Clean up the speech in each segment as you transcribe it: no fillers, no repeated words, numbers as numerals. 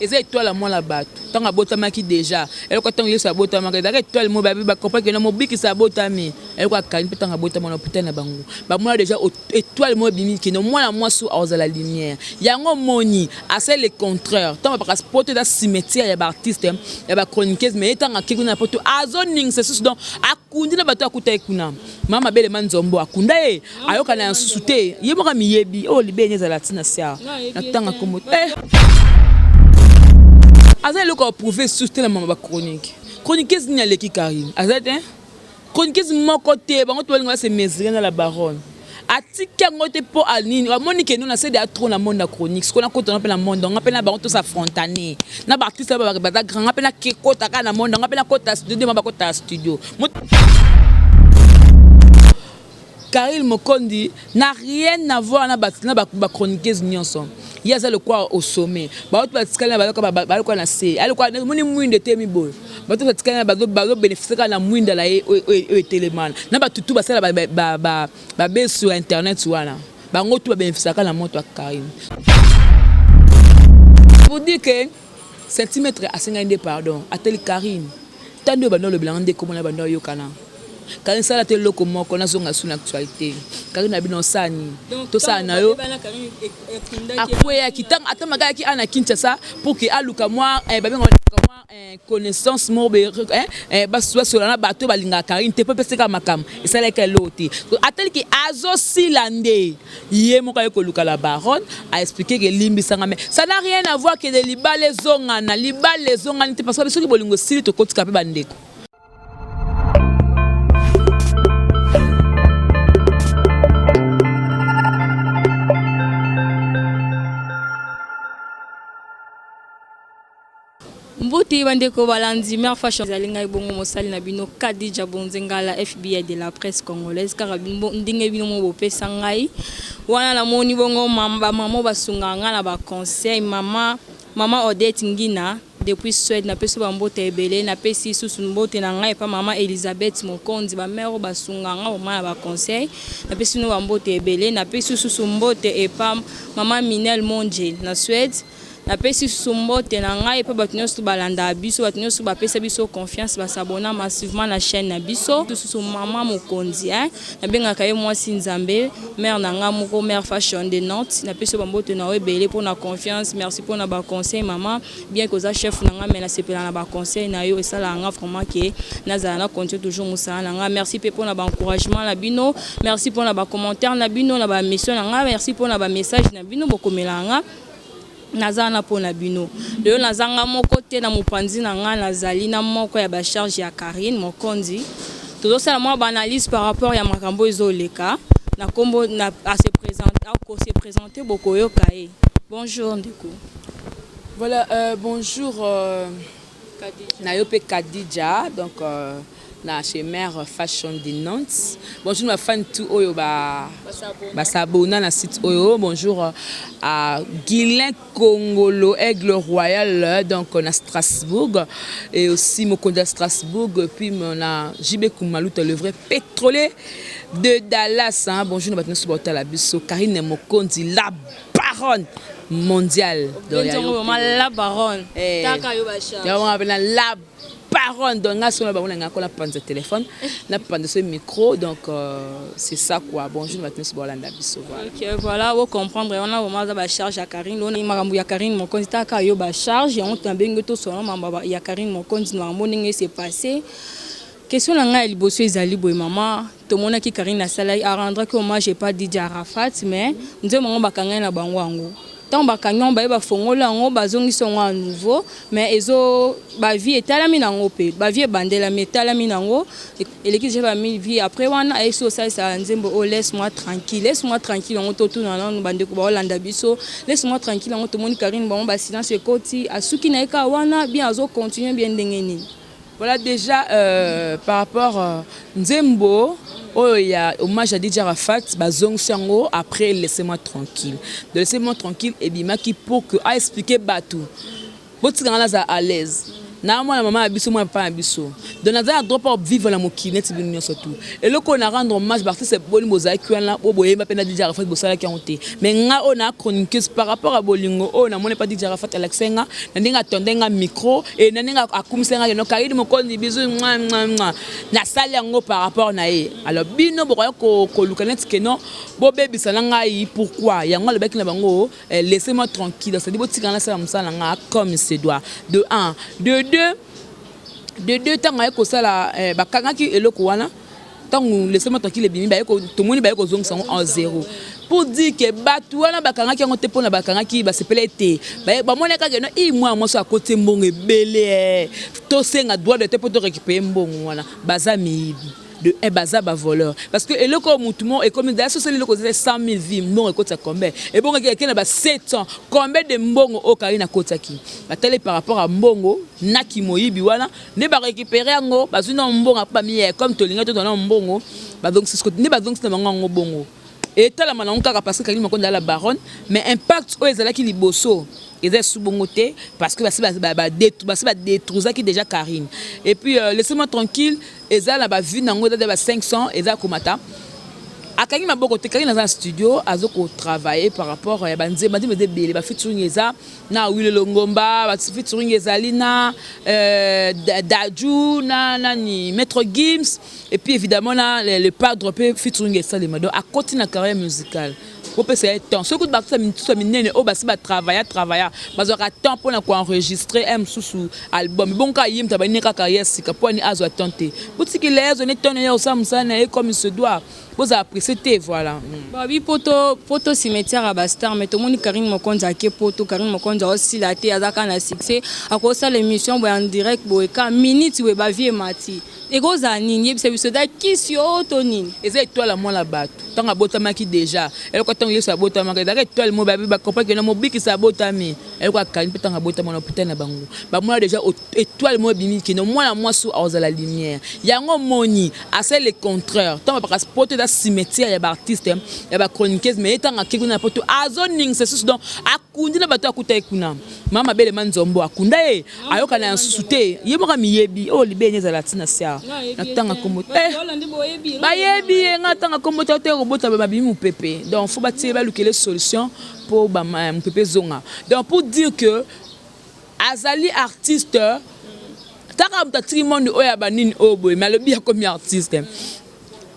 Eza etoile ya mwana batu tango abotamaki dejà eloko tango yesu abotamaka ezalaka etoile moko ba ba comprendre que non mobikisi abotami eloko ya Carine pe tango abotama na hopital na bango ba mona dejà etoile moko ebimi que non mwana mwasi oyo akozala lumière yango omoni asali le contraire tango balobaka poto eza cimetière ya ba artiste ya ba chroniqueuse mais ye tango ake kuna na poto azo ningisa lisusu donc akundi na batu akutaki kuna mama mabele ma nzombo akunda ye ayokana ya nsusu te ye moko amiyebi oyo libele nde ezala ntina sia na tanga kombo eh. Aza eloko ya prouver susu te na mama ba chronique chroniqueuse nini aleki Carine aza te chroniqueuse moko te bango to balinga ba se mesurer na la baronne atiki yango te mpo anini amoni ke no na sede ya trop na monde ya chronique sikoyo nakota mpe na monde nga mpe na bango tosafrontane na baartiste baza grand nga mpe nakekota kaka na monde nga mpe nakota studio nde bakota studio. Carine Mokondi n'a rien à voir na ba na ba chroniqueuse nyonso. Ye aza lokwa au sommet. Ba oto batikali na bayoka ba bayoka na se. Ali kwa moni mwinda etemi boye. Ba oto batikali na bazo bazo bénéficier kaka na mwinda la ye oyo etelemana. Na ba tutu basala ba ba ba ba besu ya internet wana. Bango tout ba bénéficier kaka na moto ya Carine. Pour dire que Centimètre asengaki nde pardon atali Carine ta nde obanda olobela nga nde kombo na banda oyokana Carine sala ata eloko moko nazonga lisusu na actualite Carine na bino osala nini tosala na yo akweyaki tango ata maka ayaki awa na Kinshasa pour que aluka mwa eh, babenga mwa eh, connaissance moko boye eh, eh, basola na bato balingaka Carine te mpo epesaka makambo esalaki eloko te atali ke azosila nde Ye moko aye koluka la baronne a expliquer que limbisa nga mais ça n'a rien à voir que de libala ezongana libala ezongani te parce que soki bolingo esili tokotika pe ba ndeko. Mbote ba ndeko balandi Mère Fashion ezali ngai bongo mosali na bino Khadija Bonzengala FBI de la presse congolaise kaka ndenge bino moko bopesa ngai wana namoni bongo ba mama basungaka ngai na ba conseil mama mama Odette Ngina depuis Suède napesi ba mbote ebele napesi lisusu mbote na ngai epa mama Elisabeth Mokonzi ba mère oyo basungaka ngai vraiment na ba conseil napesi bino ba mbote ebele napesi lisusu mbote epa mama Minel Mondje na Suède Napesi lisusu mbote na ngai epai bato nionso balandaka biso, bato nionso bapesa biso confiance ba s'abonna massivement na chaine na biso. Lisusu maman mokonzi hein, nabengaka ye mwasi Nzambe, mère na ngai moko, mère fashion de Nantes, napesi yo ba mbote na yo ebele pona confiance, merci pona ba conseils maman, bien que oza chef na ngai mais nasepelaka na ba conseils na yo, esalaka ngai vraiment que nazala na continuer toujours mosala na ngai, merci pe pona ba encouragements na bino, merci pona ba commentaires na bino na ba emissions na ngai, merci pona ba messages na bino bokomelaka ngai. Naza wana mpo na bino. Lelo naza nga moko te na mopanzi na nga nazali na moko ya ba charge ya Carine Mokonzi. Tozosala mwa ba analyse par rapport ya makambo oyo ezoleka na kombo na a se presenter ako se presenter bokoyoka ye. Bonjour ndeko. Voilà euh, bonjour euh, na yo pe Khadija donc euh, na chez mère fashion de Nantes. Bonjour ma fan tout oyo ba ba s'abonna na site oyo. Bonjour euh, à Guilain Kongolo Aigle Royal donc na Strasbourg et aussi mokonzi ya Strasbourg puis na JB Kumaluta le vrai pétrolier de Dallas hein. Bonjour na bato nyonso baotala biso Karine Mokonzi la baronne mondiale. Donc, ya yo la baronne. Eh, Taka yo ba charge. Ya la baronne donc nga sona bango na nga kola panza téléphone na panza ce micro donc euh, c'est ça quoi. Bonjour bato nyonso baolanda biso voilà. Ok voilà o comprendre wana vraiment aza ba charge ya Carine lona makambo ya Carine Mokonzi taka yo ba charge yango tonabengi tosolola makambo ya Carine Mokonzi na makambo ndenge se passé. Question na ngai ya liboso ezali boye mama, tomonaki Carine asalaki a rendraki hommage epa DJ Arafat mais nzembo yango bakangaki na bango yango tango bakangi yango baye bafongoli yango bazongisi yango à nouveau mais ezo ba vues etalami na yango pe ba vues ebandelami etalami na yango eleki dejà ba 1000 vues après wana aye lisusu kosalisa nzembo oyo laisse moi tranquille laisse moi tranquille yango totuna nanu ba ndeko baolanda biso laisse moi tranquille yango tomoni Carine bango ba silence ekoti asuki na ye kaka wana bien azo continuer bien ndenge nini? Voilà dejà euh, par rapport euh, nzembo oyo ya hommage à DJ Arafat bazongisi yango après laissez-moi tranquille. De laissez-moi tranquille ebimaki pour que a expliquer batu botika nga naza à l'aise. Na mwana mama na biso, mwana papa na biso, donc naza na droit mpo vivre na mokili neti bino nyonso. Tu eloko oyo na rendre hommage baartiste boni bozalaki wana, oyo boyemba mpe na DJ Arafat, bosalaki yango te. Mais nga oyo na chroniqueuse, par rapport à bolingo oyo namoni pa DJ Arafat alakisai nga na ndenge atondai nga micro e na ndenge akumisai nga keno Karine Mokonzi, biso mwa mwa mwa, nasali yango par rapport na ye. Alors bino bokoya koluka neti keno bobebisa na ngai. Pourquoi? Yango alobaki na bango: "Laissez-moi tranquille", c'est-à-dire botikanga nasala mosala na nga comme se doit. De un, de deux, de deux, ntango aye kosala, bakangaki eloko wana. Ntango "Laissez-moi tranquille" ebimi, tomoni baye kozongisa yango en zéro, pour dire que bato wana bakangaki yango te mpona bakangaki basepele te. Bamoni kaka no i mwana mwasi akoti mbongo ebele, tosenga droit de te mpo torécupérer mbongo wana. Baza miyibi de un, baza bavoleur, parce que eloko oyo mutu mo ekomi daya sosali eloko eza 100 000 vues, mbongo ekotisa combien? Ebongo eke na ba 700 combien de mbongo oyo Karine akotiaki? Batali par rapport à mbongo naki moyibi wana nde barécupérer yango, bazwi na mbongo apo bamiye comme tolingai tozwa na mbongo, bazongisi nde bazongisi na bango yango. Bongo etalama nango kaka parce que Karine Mokonzi la baronne, mais impact oyo ezalaki liboso eza esu bongo te, parce que basi badétruisaki déjà Karine. Et puis "Laissez-moi tranquille" eza na bavues nango, eza ba 500, eza komata. Akangi maboko te. Karine aza na studio, aza kotravailler par rapport ya banzembo. Banzembo eza ebele, bafeaturing eza na Wilelo Ngomba, bafeaturing ezali na Daju, na nani, Maître Gims, et puis évidemment na le Padre mpe featuring esalema. Donc akoti na carrière musicale, kopesa ye temps. Soki kutu baartiste misusu ya minene oyo basi batravailla travailla, bazwaka temps mpona koenregistrer un mosusu album. Bongo kaka ye moto abandi kaka carrière sika, mpo ani azwa temps te? Botikela ye, azwa ne temps na ye, osala mosala na ye comme il se doit. Bozala pressé te, voilà. Babi poto, poto cimetière ya bastar, mais tomoni Karine Mokonzi ake poto. Karine Mokonzi aosila te, aza kaka na succès. Akosala émission boye en direct boye, ka minute boye bavues emati. Ekozala nini? Yebisa biso, eza kisi oyo to nini? Eza étoile ya mwana bato. Ntango abotamaki déjà, eloko ntango Yesu abotamaka ezalaka étoile mo bacomprendre kena mobikisa abotami. Eloko akali mpe ntango abotama na hôpital na bango, bamona déjà étoile mo ebimi kende mwana mwasi azala lumière. Yango moni asali le contraire. Ntango bapaka poto eza cimetière ya baartiste, ya bachroniqueuse, mais ye ntango akei kuna na poto, azoningisa susu. Donc akundi na bato akuta ye kuna, mama mabelema nzombo akunda ye, ayokana ya susu te. Ye moko miyebi oyo libeni ezala ntina siar na ntanga kombo bayebi ye. Nga ntanga kombo te te kobota babimi mopepe. Donc faut batie, balukele solution mpo mopepe ezonga. Donc pour dire que azali artiste, taka moto atiki monde oyo ya banini oyo boye, mais alobi akomi artiste.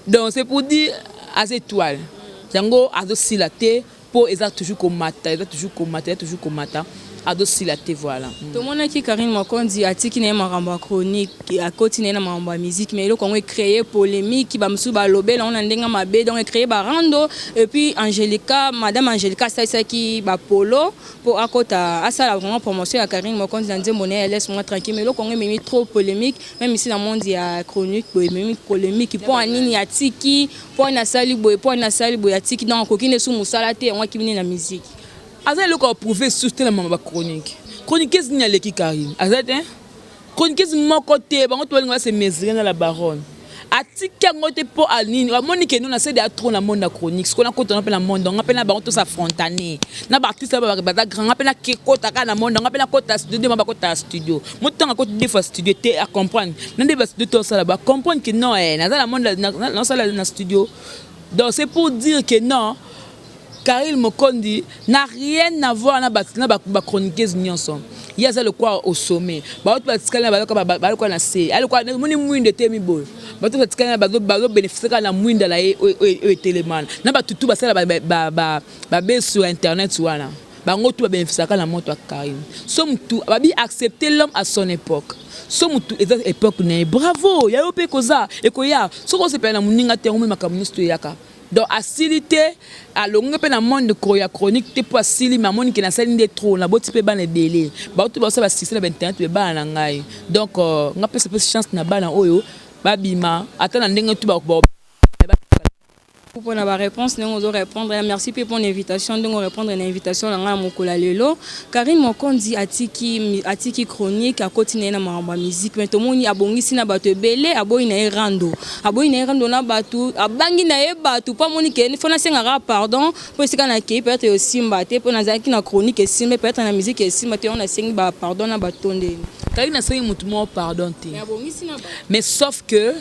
Donc c'est pour dire aza étoile, yango azosila te, mpo eza toujours komata, eza toujours komata, eza toujours komata, azosila te, voilà. Tomonaki Karine Mokonzi atiki na ye makambo ya chronique, akoti na ye na makambo ya musique, mais eloko yango ecréer polémique. Bamosusu balobela yango na ndenge mabe, donc ecréer barando. Et puis Angélika, madame Angélika asalisaki bapolo mpo akota asala vraiment promotion ya Karine Mokonzi na nzembo na ye "Laisse moi tranquille". Mais eloko yango ememi trop polémique, même ici na monde ya chronique boye, ememi polémique. Mpo anini atiki? Mpo ani asali boye? Mpo ani asali boye, atiki? Donc akoki nde su mosala te, yango akimi nde na musique. Aza eloko aprouver susu te na mama bachronique. Chroniqueuse nini aleki Karine? Aza te chroniqueuse moko te. Bango to balinga base mesurer na la baronne. Atiki yango te mpo anini? Amoni ke no na sede ya trop na monde ya chronique. Sikoyo nakota mpe na monde nga mpe na bango tos'affronter na baartiste baza grand. Nga mpe nakekota kaka na monde nga mpe nakota studio nde ma bakota ya studio. Mo ntango akoti deux fois studio te, acomprendre na nde bastudio tosala, bacomprendre ke non, naza na monde, nasala na studio. Donc c'est pour dire que non, Karine Mokondi n'a rien à voir na bachroniqueuse nyonso. Ye aza lokwa au sommet, bato batikali na balokwa na se. Alokwa moni mwinda etemi boye, bato batikali na bazobénéficie kaka na mwinda na ye oyo etelemana na batutu basala babeso ya internet wana. Bango tu babénéficiaka na moto ya Karine. So mutu babi accepter l'homme à son époque. So mutu eza époque na ye, bravo ya yo mpe ekoza ekoya. Soki osepela na moninga te, yango makambo nyonso toyaka. Donc asili te, alongi mpe na monde ya chronique te mpo asili. Me amoni ke nasali nde trop, naboti mpe bana ebele, bauti baosala basuccès na bainternet mpe bana na ngai. Donc nga pesa mpe chance na bana oyo babima ata na ndenge tu. Mpona baréponse ndenge ozorépondre, merci mpe mpona invitation, ndenge orépondre na invitation na ngai ya mokolo ya lelo. Karine Mokonzi atiki chronique, akoti na ye na makambo ya musique, mais tomoni abongisi na bato ebele, aboyi na ye rando, aboyi na ye rando na bato, abangi na ye bato, mpo amoni ke fo nasengaka pardon, mpo esika nakei peut-être esimba te, mpo nazalaki na chronique esimba, peut-être na musique esimba te, yango nasengi bapardon na bato ndeni. Karine asengi motu moko pardon te. Mais abongisi na bato. Mais sauf que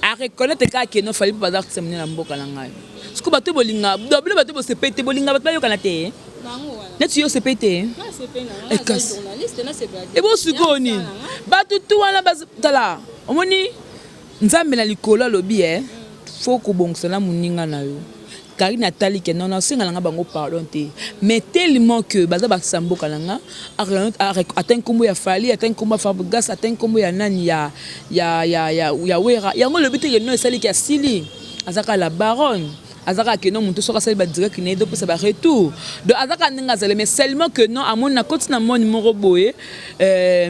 areconnaître kaka ke no, Fally mpo baza artiste monene na mboka na ngai. Sikoyo bato bolinga bino, bato bosepe te, bolinga bato bayokana te. Bango wana. Neti yo osepe te. Nasepe na ngai. Eh, kasi. Journaliste, nasepela te. Ebo sikoyo nini bato tu wana tala, omoni Nzambe na likolo alobi e fo kobongisa na moninga na yo. Karine atali ke non, nasenga na nga bango pardon te, mais tellement que baza bakisa mboka na nga, ata nkombo ya Fally, ata nkombo ya Fabregas, ata nkombo ya nani, ya Wera. Yango elobi te ke non, esaliki asili, aza kaka la baronne, aza kaka ke non, moto soki asali badirect na ye, ezopesa baretour. Donc aza kaka ndenge azali, mais seulement que non, amoni na koti na moni moko boye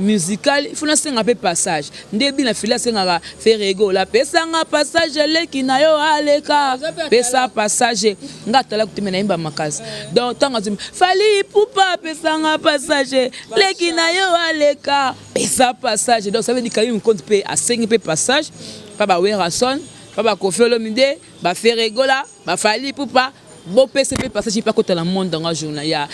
musical, il faut nasenga mpe passage. Nde bina fili asengaka Ferre Gola, pesanga passage, eleki na yo aleka, pesa passage. Nga atala kuteme nayemba makasi. Donc ntango azwi Fally Ipupa, pesanga passage, leki na yo aleka, pesa passage. Donc ça veut dire Karine Mokonzi mpe asengi mpe passage pa baWerason, pa baKoffi Olomide, baFerre Gola, baFally Ipupa, bopesa mpe passage mpe akota na monde yango journal ya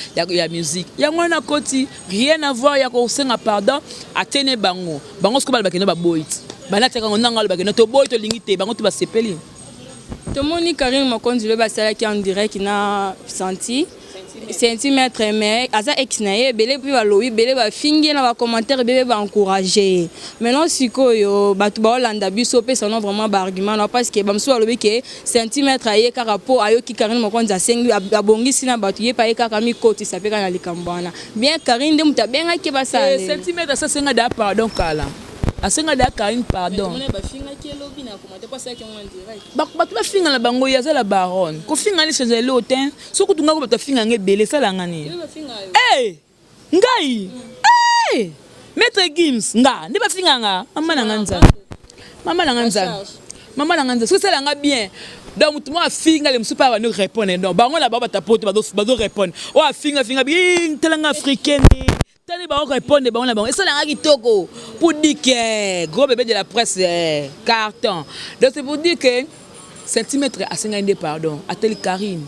musique. Yango wana akoti, rien à voir ya kosenga pardon. Atene bango, bango sikoyo balobaki no, baboyi ti balatiaka yango ndanga, alobaki no, toboyi, tolingi te. Bango to basepeli. Tomoni Karine Mokonzi lobi asalaki en direct na santi centimètre, mais aza ex na ye. Ebele mpe balobi, ebele bafingi ye na bacommentaire, ebele baencourage ye. Maintenant sikoyo bato baolanda biso, opesa no vraiment baargument na, parce que bamosusu balobi ke centimètre aye kaka mpo ayoki Karine Mokonzi asengi, abongisi na bato, ye mpe aye kaka mikotisa mpe kaka na likambo wana. Bien, Karine nde moto abengaki basala. Centimètre asasenga da pardon kala, asenga da Karine pardon. Bafingaki elobi na commentaire mpo asalaki yango en direct. Bato bafinga na bango, ye aza la baronne, kofinga ni change eloko te. Soki tungako bato afinga yango ebele, esalanga nini? Ngai Maître Gims, nga nde bafinganga mama na nga Nzambe, mama na nga Nzambe, mama na nga Nzambe. Soki esalanga bien, donc motu moko afinga le mosusu mpe abandi répondre. Donc bango na bango bato poto bazo répondre. Oyo afinga finga bi talanga africaine, tani bango répondre bango na bango, esalanga kitoko pour dire que gros bébé de la presse, carton. Donc c'est pour dire que centimètre asengaki nde pardon, ateli Karine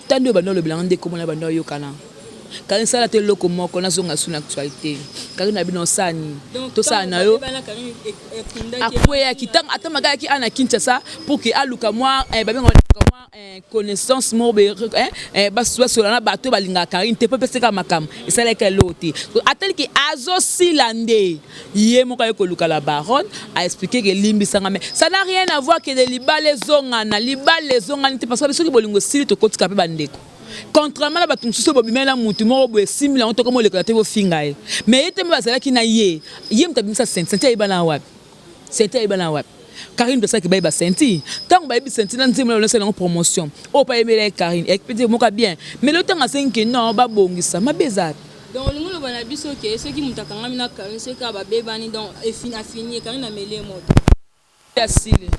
tandi oyo banda olobelanga nde komona banda oyokana. Karine sala te eloko moko, nazonga su na actualité. Karine na bino osala nini? Tosala na yo. Akweyaki ntango ata makayaki ana Kinshasa pour ke aluka mwa babenga mwa connaissance moko, basola na bato balingaka Karine te, mpo epesaka makambo esalaki eloko te. Ataliki azosila nde ye moko aye koluka la baronne, aexpliquer ke elimbisanga, mais ça n'a rien à voir ke de libala ezongana. Libala ezongani te, parce que soki bolingo esili, tokotika mpe bandeko. Contrairement na bato mosusu oyo bobimeli na mutu moko boye, esimbi yango, tokoma olekela te, bofinga ye. Mais ye te, mpe bazalaki na ye, ye moto abimisa senti. Senti ayebana wapi? Senti ayebana wapi? Karine moto asalaki bayeba senti. Ntango bayebi senti na nzembo na yango promotion oyo mpe ayebela ye Karine ekpedi moko bien. Mais lelo ntango asengi ke non, babongisa, mabe eza. Donc olingi oloba na biso ke soki moto akangami na Karine, soki kaka babebani, donc afini, Karine ameli ye moto. Asili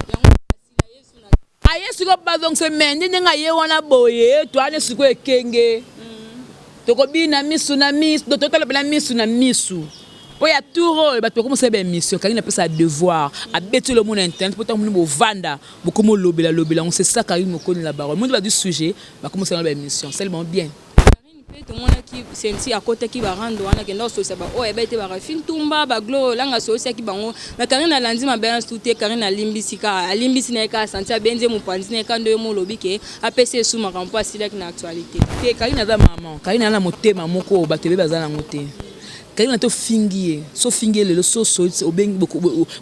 aye sikoyo bazongisa me nde ndenge aye wana boye, toane sikoyo ekenge, tokobina misu na misu, totala mpena misu na misu. Mpo ya tour oyo bato bakomosala baémission, Karine apesa devoir, abeti olo mona internet, mpo ntango moni bovanda bokomi olobela lobela yango. C'est ça Karine Mokoni la baronne. Moni bazwi sujet, bakomosala baémission, sali bango bien. Mpe tomonaki senti akotaki barando wana, akenda kosolisa baoyo ayeba ete barafi ntumba baglo olanga, asolisaki bango. Mais Karine alandi mabe wana su te. Karine alimbisi kaka, alimbisi na ye kaka santi, abenzi ye mopanzi na ye kaka nde oyo molobi ke apesi esumaka mpo asilaki na actualité. Te, Karine aza mama. Karine aza na motema moko bato ebele baza nango te. Karine ata ofingi ye, so ofingi ye lelo, so obengi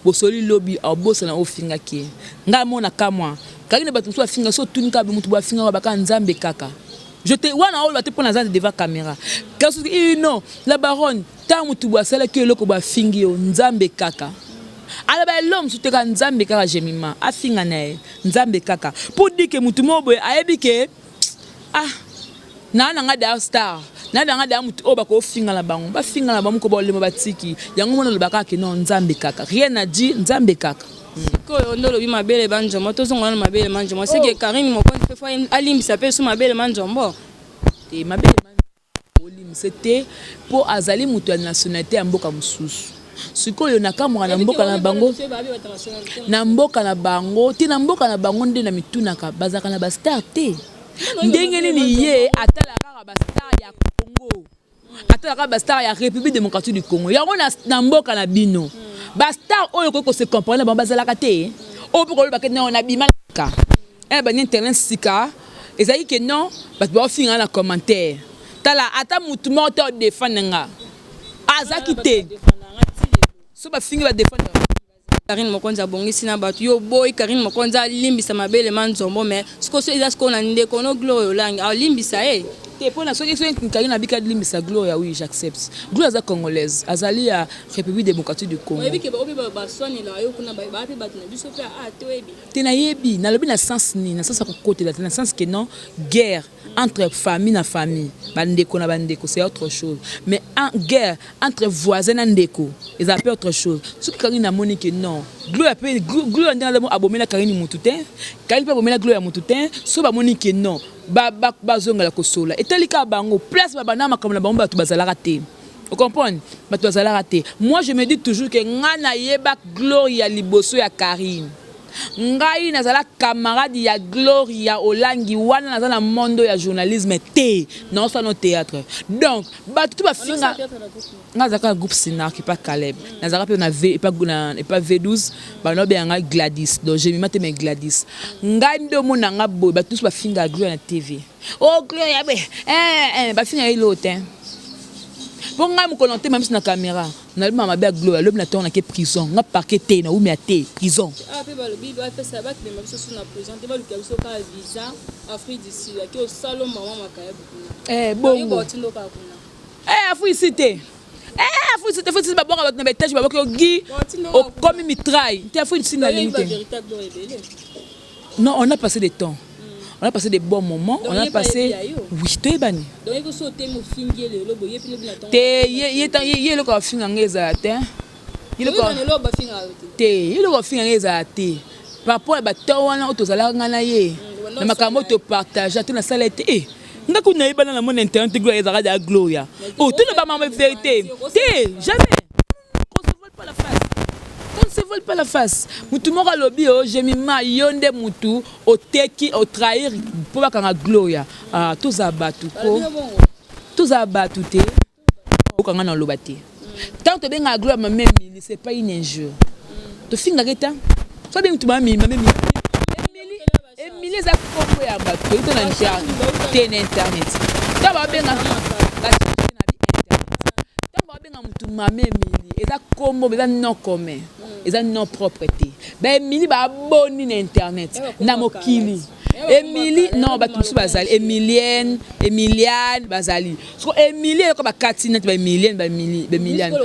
bosoli lobi, abosana ofingaki ye. Ngai mona kamwa Karine, bato mosusu afinga, so otuni kaka motu boye afingaka, baka Nzambe kaka. Je te wana oyo bate mpo naza devant caméra, kasi non, la baronne, ntango motu boye asalaki eloko boye, afingi yo, Nzambe kaka. Aloba elo mosusu te, kaka Nzambe kaka. Jemima afinga na ye, Nzambe kaka, pour dire ke motu moko boye ayebi ke ah, naa na nga da star. Nabanga da mutu oyo bakofinga na bango, bafinga na bango moko, baolema batiki yango. Mona olobaka ke non, Nzambe kaka, rien à dire, Nzambe kaka. Sikoyo nde olobi mabele banzombo, tozonga nano mabele manzombo. Seke Karine Mokonzi mpe faut alimbisa mpe so mabele manzombo. Te, mabele olimbisa te, mpo azali moto ya nationalité ya mboka mosusu. Sikoyo nakamwaka na mboka na bango, na mboka na bango te, na mboka na bango nde na mitunaka, bazalaka na bastar te? Ndenge nini ye atala kaka bastar ya Congo, atalaka bastar ya République démocratique du Congo? Yango na mboka na bino, bastar oyo okoki kose comparer na bango bazalaka te. Oyo mpo kolobaka non, nabima ka bani internet sika, ezalaki ke non, bato baofinga na commentaire. Tala, ata mutu moko te odéfendre nga azalaki te. So bafingi, badéfendre. Karine Mokonzi abongisi na bato, yo boyi Karine Mokonzi alimbisa mabele ma nzombo. Mais sikoyo so eza sikoyo na ndeko no Gloria Olangi, alimbisa ye? Te, mpona soki Karine abika alimbisa Gloria, oui, j'accepte. Gloria aza congolaise, azali ya République démocratique du Congo. Oyebi ke baoyo mpe baswanela yo kuna, baa mpe bato na biso mpe a te, oyebi? Te, nayebi. Nalobi na sens nini? Na sens ya kokotela te, na sens ke non, guerre entre famille na famille, bandeko na bandeko, c'est autre chose, mais en guerre entre voisin na ndeko ezala mpe autre chose. Soki Karine namoni ke non, Gloria mpe, Gloria ndenge aza, abomela Karine mutu te, Karine mpe abomela Gloria mutu te. So bamoni ke non, bazongela kosola, etali kaka bango. Place babanda makambo na bango, bato bazalaka te, ocomprendre? Bato bazalaka te. Moi, je me dis toujours ke ngai nayeba Gloria liboso ya Karine. Ngai nazala camarade ya Gloria Olangi wana, naza na monde ya journalisme te, naosala no théâtre. Donc bato to bafinga nga, azalaka na groupe Sinark epa Caleb, nazalaka mpe na v epa V12, bano babenga ngai Gladys. Donc jemima te, mais Gladys. Ngai nde omona nga boye, bato nyonso bafingaka Gloria na TV. O oh, Gloria be bafinga ye eloo te, mpo ngai mokolo na tema miso na caméra, nalobima mabe ya Gloria, alobi na ntongo nake prison. Nga parquet te, naumi ya te, prison. Mpe balobi bapesa bakilema biso so na prison te, baluka biso kaka visa Afrique du Sud, ake osala mama makayabu kuna. Bongo. Otindo kaka kuna. Afrique du Sud te, Afrique du Sud te. Afrique du Sud babwaka bato na baétage, babwaki ogi, okomi mitraille te. Afrique du Sud nalingi te. Non, on a passé des temps, on a passé des bons moments, on a passé, oui, toyebani te. Ye eloko afinga nga ezala te te, ye eloko afinga nga ezala te par rapport ya bato wana oyo tozalaka nga na ye na makambo oyo topartage te. Nasala ete e nga kuna nayebana na mona internet, Gloria ezalaka ya Gloria oyo tuna bamama vérité te. Jamais, qu'on se voile pas la face, qu'on ne se voile pas la face. Mutu moko alobi o Jemima, yo nde mutu oteki, otrahir mpo bakanga Gloria. Ah, tozala bato ko, tozala bato te, okanga na oloba te. Tant tobengaka Gloria mama Emili, c'est pas une injure. Tofingaka eta so abengi mutu mama Emili. Emili eza kombo ya bato toyita na te na internet. Ntango babenga na bi internet, ntango babenga mutu mama Emili, eza kombo, eza nom commun, eza nom propre te. Baemili baboni na internet na mokili Emili, non, bato mosusu bazali Emilienne, Emiliane bazali. Siko Emilie eloko bakati neti baemilienne, baemiliane.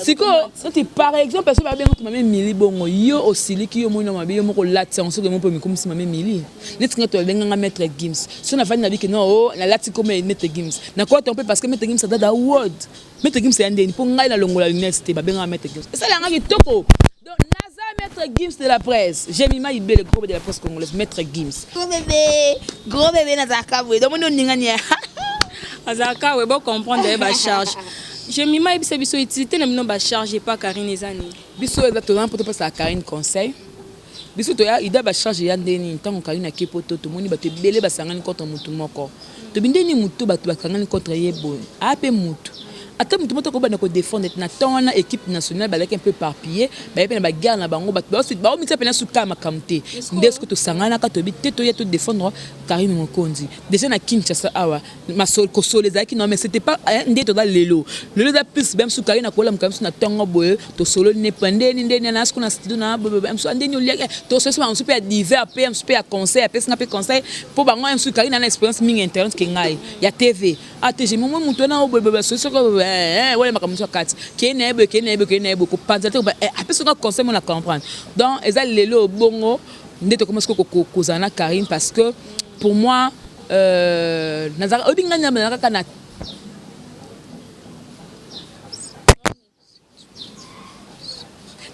Sikoyo neti par exemple so babenga to mama Emili, bongo yo osiliki, yo omoni na mabe, yo moko olati yango. Soki mo mpo mikomisi mama Emili, neti nga to babenganga Maître Gims, so nafandi na biki, non, o nalati koma Maître Gims, nakota mpe parce que Maître Gims aza da word. Maître Gims ya ndeni mpo ngai nalongola lunette te, babengaka Maître Gims, esalanga kitoko. Donc naza Maître Gims de la presse, Jemima Ibele, gros de la presse congolaise, Maître Gims, gros bébé, gros bébé. Nazalaka boye, donc moni oningani. Azalaka we, bocomprendre ye bacharge. Jemima, yebisa biso utilité na bino bacharge epa Karine eza nini? Biso eza toza mpo topesaka Karine conseil. Biso toya ida bacharge ya ndeni. Ntango Karine ake poto, tomoni bato ebele basangani contre motu moko. Tobi ndeni motu, bato basangani contre ye boye, aya mpe motu, ata motu moko akobanda kodéfendre na temps wana. Équipe nationale bazalaki un peu éparpillé, baye mpe na baguerre na bango, bato baomitisa mpena suka ya makambo te. Nde soki tosanganaka, toyebi te, toya todéfendre Karine Mokonzi. Déjà na Kinshasa awa kosolo ezalaki, non, mais c'était pas nde toza lelo. Lelo eza plus bem su Karine akolamuka biso na ntongo boye, tosololi ne pa ndeni ndeni na siko na studio na boye mosu ndeni oliaki, tosolisi bango mosu mpe ya divers, mpe mosu mpe ya conseil, apesinga mpe conseil mpo bango mosu. Karine ana expérience mingi internet ke ngai ya TV. Atg momo motu wana oyo boye boye, soki wana makambo mosu akati, kei na ye boye, kei na ye boye, kei na ye boye, kopanza te, apesinga conseil mo na comprendre. Donc eza lelo bongo nde tokoma sikoyo kozala na Karine, parce que pour moi, nazalaka, oyebi ngai nazalaka kaka na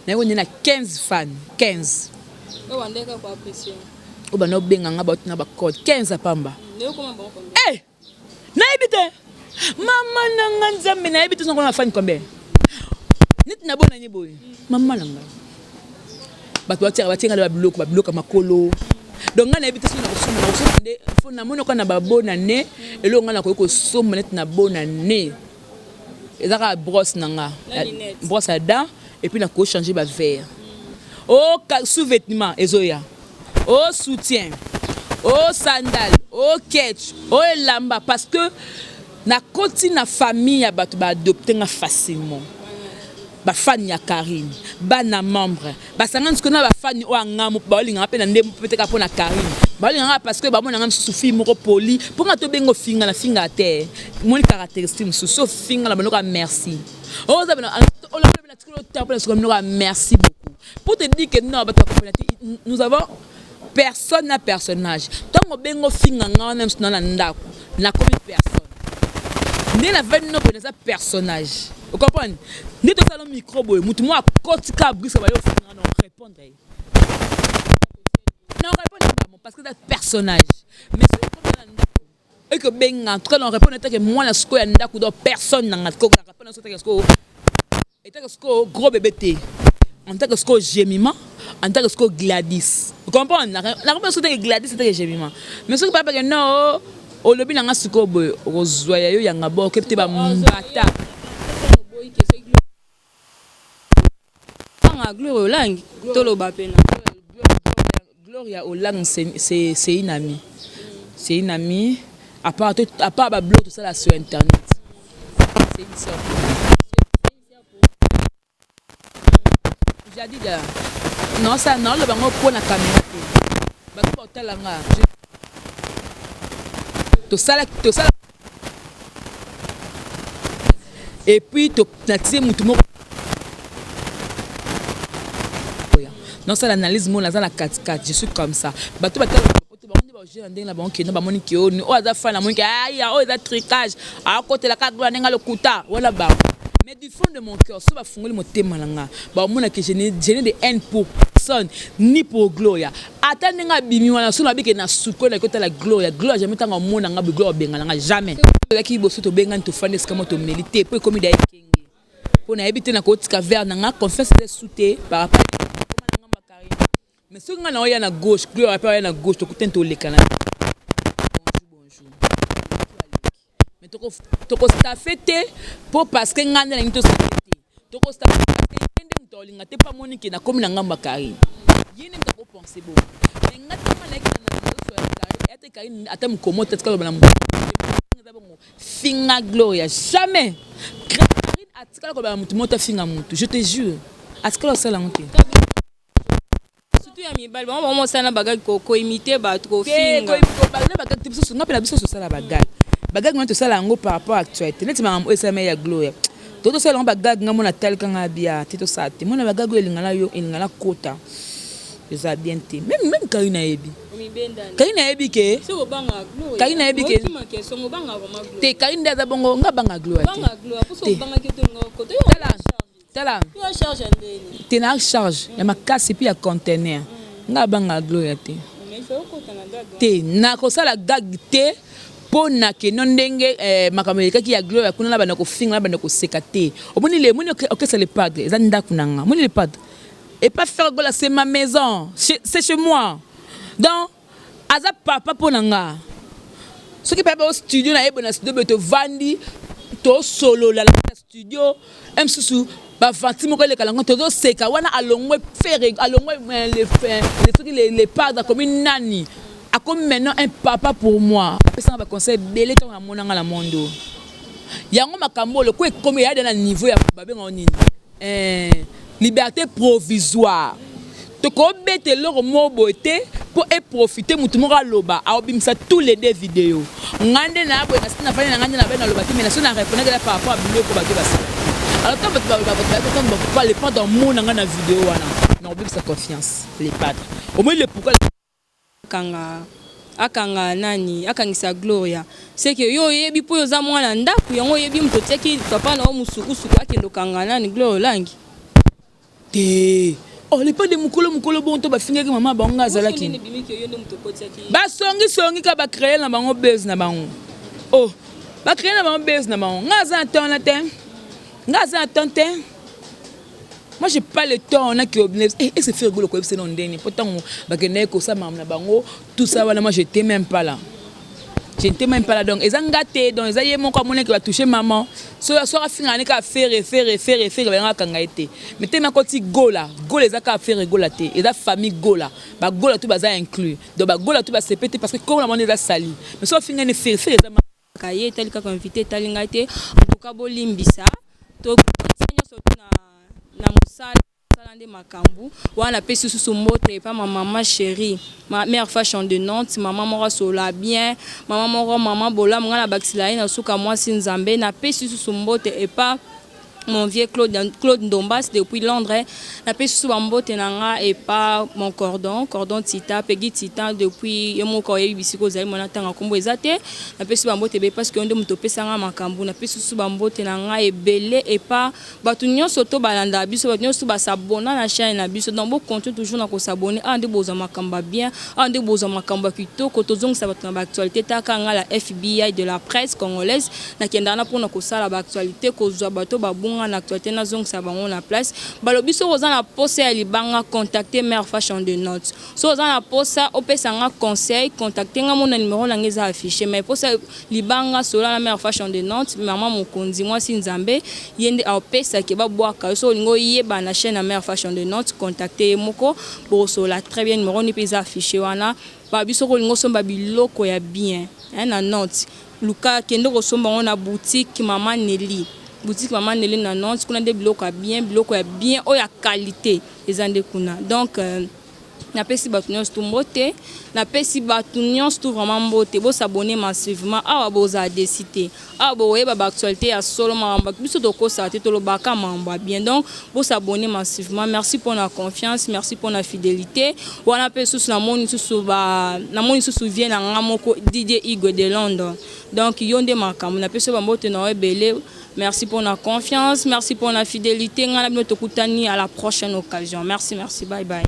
Naye nde na 15 fan, 15 oyo banda obenga nga, bauti na bacode 15 apamba. Eh, nayebi te, mama na nga Nzambe, nayebi te songo na fan combien. Neti nabonani boye, mama na ngai, bato batiaka, batianga babiloko, babiloko ya makolo. Donc ngai nayebi te soki nakosomba, nakosomba nde fo namoni oka na babonane. Eloko ngai nakoki kosomba neti na bonane eza kaka brosse na nga, brosse à dents, et puis nakoki changer baverre o sous-vêtement ezoya, o soutien, o sandale, o ketch, o elamba, parce que nakoti na famille ya bato baadopte nga facilement. Bafani ya Karine, bana membre basangani sikoyo na bafani oyo angamu, baolinganga mpe na nde mpe kaka mpo na Karine. Baolinganga parce que bamonanga mosusu fille moko poli, mpo nga tobenga ofinga na finga te. Moni caractéristique mosusu, ofinga na banoko ya merci, oza na tikolo ota mpo na sikoyo minoko ya merci beaucoup, pour te dire que non, bato bakopena te. Nous avons personne na personnage. Ntango obenga ofinga nga wana mosusu na ndako, nakomi personne. Nde navandi no boye, naza personnage, ocomprendre? Nde tosala micro boye, motu moko akotika brisa, bayo ofinga, na répondre ye, na répondre bango parce que eza personnage. Mais soki okomi na ndako eke obenga, en tout cas na répondre etake mwana sikoyo ya ndako. Donc personne nanga sikoyo na répondre etake sikoyo, etake sikoyo gros bébé te, en tant que sikoyo Gemima, en tant que sikoyo Gladys, comprendre? Na répondre sikoyo etake Gladys, etake Gemima. Mais soki papake non, olobi nanga sikoyo boye, okozwa ya yo yanga bo okebi te bambata. Gloire Olangi, toloba pena. Gloria Olang, c'est une amie. C'est une amie. À part ba blog, tout ça là sur internet. C'est une sœur. J'ai dit non, ça non, le bango pour la caméra. Bato ba nga. Tout ça là, tout ça. Et puis to natie mutu moko nasala analyse mo, naza na katikati, je suis comme ça. Bato batala bango nde baje na ndenge na bango, kenda bamoni ke oyo aza fan, amoni ke aya oyo eza tricage, akotela kaka gloire ndenge alokuta wana bango. Mais du fond de mon cœur, so bafungoli motema na nga, bamona ke je n'ai de haine pour personne, ni pour Gloria. Ata ndenge abimi wana, so nabike na suko na kotala Gloria, Gloria jamais ntango amona nga, Gloria obengana nga jamais. Ezalaki liboso tobengani, tofandi esika mo, tomeli te mpo ekomi da ekenge, mpo nayebi te nakotika verre na nga, confiance eza esu te par rapport na ngamba Karine. Mais soki nga na oya na gauche, Gloria mpe oya na gauche, tokutani, toleka na bonjour bonjour, mais tokostaffe te mpo parce que nga nde nalingi tostaffe te. Tokostaffe te nde moto akolinga te mpo amoni ke nakomi na ngambo ya Karine, ye nde moto akopense bongo. Mais nga ntango nayaki na nyonso ya Karine, eya te Karine ata mokomo te atika loba na moto eza bongo finga Gloria, jamais. Karine atikala koloba na motu moko afinga motu, je te jure, atikala kosala yango te. Surtout ya mibali, bango bango mosala na bagag, koimite bato, kofinga. Bagag te, biso nga mpe na biso tosala bagag. Bagag wana tosala yango par rapport à actualité, neti makambo oyo esalama ya Gloria, to tosala yango bagag. Nga mona talika nga bia te, tosala te mona bagag oyo elinga na yo, elinga na kota, eza bien te. Même Karine ayebi, Karine ayebi ke, Karine ayebi ke te, Karine nde aza bongo. Nga banga Gloria te. Tala, tala te, na charge ya makasi mpe ya conteneur. Nga banga Gloria te te, nakosala gag te mpo na keno ndenge makambo elekaki ya Gloria kuna, na banda kofinga, na banda koseka te. Omoni le, omoni okesa le padre, eza ndako na nga. Omoni le padre et pas Ferre Gola, c'est ma maison, c'est chez moi. Donc aza papa mpo na nga. Soki mpe bao studio na ye boye, na studio boye tovandi, tosolola na studio, mosusu bavanti moko eleka yango, tozoseka wana. Alongwe Ferre, alongwe soki le padre, akomi nani, akomi maintenant un papa pour moi. Apesanga baconseil ebele ntango namonanga na mondo yango. Makambo oyo loko ekomi eyade na niveau ya babengao nini, liberté provisoire, tokobeta eloko moko boye te mpo eprofite motu moko aloba, aobimisa tous les deux vidéo. Ngai nde na boye, nasi nafandi na ngai nde na bai, naloba te, mais naso na répondre par rapport à biloko bato basala. Alors ntango bato baloba, bato bayaki, ntango bakopa le padre amona ngai na video wana, na kobebisa confiance. Le padre omoni le pourquoi. Akanga, akanga nani, akangisa Gloria, c'est que yo oyebi mpo oyo oza mwana ndako yango, oyebi moto otiaki papa na yo mosukusuku akende okanga nani, Gloria Olangi. Te, oh, le padre mokolo mokolo bongo to bafingaki mama bango, nga azalaki basongisongi kaka, bacréer na bango buzz na bango. Oh, bacréer na bango buzz na bango. Nga aza na temps wana te, nga aza na temps te. Moi, j'ai pas le temps naki. Eh, ese Ferre Gola koyebisa no ndeni mpo ntango bakendaki kosala makambo na bango, tout ça wana, moi, j'étais même pas là, je n'étais même pas là. Donc eza nga te, donc eza ye moko amonaki batouche maman. So soki afingaka ne kaka Ferre, Ferre, Ferre, Ferre, bayanga akanga ye te. Mais te, nakoti Gola. Gola eza kaka Ferre Gola te, eza famille Gola. Bagola to baza inclus, donc bagola to basepe te parce que komona bango eza sali. Mais so afinga ne Ferre, Ferre eza ye etali kaka invité, etali ngai te. En tout cas, bolimbisa, tokotia nyonso to na mosala sala nde makambo wana. Napesi lisusu mbote epa ma mama chérie, ma mère Fashion de Nantes, mama moko asola bien, mama moko, mama bolamu. Ngai nabakisela ye na suka mwasi Nzambe. Napesi lisusu mbote epa mon vieux Claude, Claude Ndombas depuis Londres. Napesi lisusu bambote na nga epa mon cordon, cordon Tita, Peggy Titan depuis ye moko oyebi bisika ozali mwana. Ntanga nkombo eza te. Napesi bambote ebele parce que yo nde moto opesanga makambo. Napesi lisusu bambote na nga ebele epa bato nyonso to balandaka biso, bato nyonso basabona na chaîne na biso. Donc bocontinue toujours na kosabonner awa nde bozwa makambo ya bien, awa nde bozwa makambo ya kitoko. Tozongisa bato na baactualité. Taka nga la FBI de la presse congolaise, nakendaka na mpona kosala baactualité, kozwa bato babunga na actualité, nazongisa bango na place. Balobi soki oza na posa ya libanga, contacte Mare Fashion de Note. Soki oza na posa opesa nga conseil, contacte nga, mona numéro na nga eza affiché. Mais posa libanga, sola na Mare Fashion de Note, mama mokonzi, mwasi Nzambe, ye nde apesaki babwaka yo. Soki olingi oyeba na chaîne ya Mare Fashion de Note, contacte ye moko, bokosola très bien. Numéro ni mpe eza affiché wana. Babi soki olingi osomba biloko ya bien na Note, luka kende kosomba yango na boutique Mama Nelly, boutique Mama Nelly na Nantes. Kuna nde biloko ya bien, biloko ya bien oyo ya qualité eza nde kuna. Donc napesi bato nyonso tu mbote, napesi bato nyonso tu vraiment mbote. Bosabonner massivement awa, bozala déçus te. Awa bokoyeba baactualité ya solo, makambo biso tokosala te, tolobaka makambo ya bien. Donc bosabonner massivement. Merci mpona confiance, merci mpona fidélité wana. Mpe susu namoni susu, namoni susu vie na nga moko, Didier Igwe de Londres. Donc yo nde makambo, napesi yo bambote na yo ebele. Merci pour la confiance, merci pour la fidélité. Ngai na bino tokutani à la prochaine occasion. Merci, merci, bye bye.